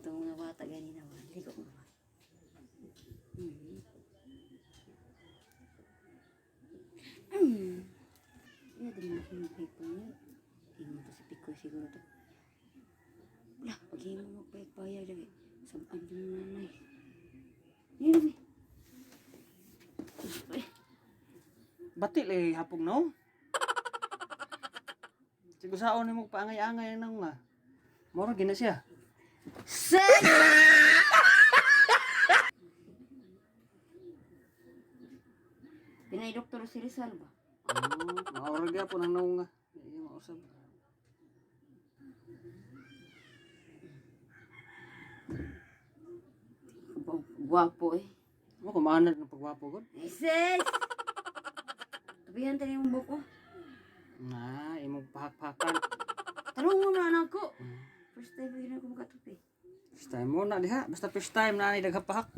Itong mga bata ganina ba? Ligo mo ba? Iya, di mo siya magpayag. Ingon to si Pikoy siguro to. Wala, pag mo magpayag-payag lagi. Sabaan yung nanay. Yan lagi. Ay, Batil eh hapog no. Sigo saon nimo paangay-angay nang nga. Moro gina siya. Say! Pinay doktor si Rizal ba? Oh, maura gyapon ang naong nga. Di mausab. Gwapo eh. Mo kumaanad ng pagwapo gud. Ay, sis! Tabihan tayo yung buko. Na, imong pahak-pahakan. Tarong mo na anak ko. First time ko yun ako makatupi. First time mo na diha, basta first time na ni daghang pahak.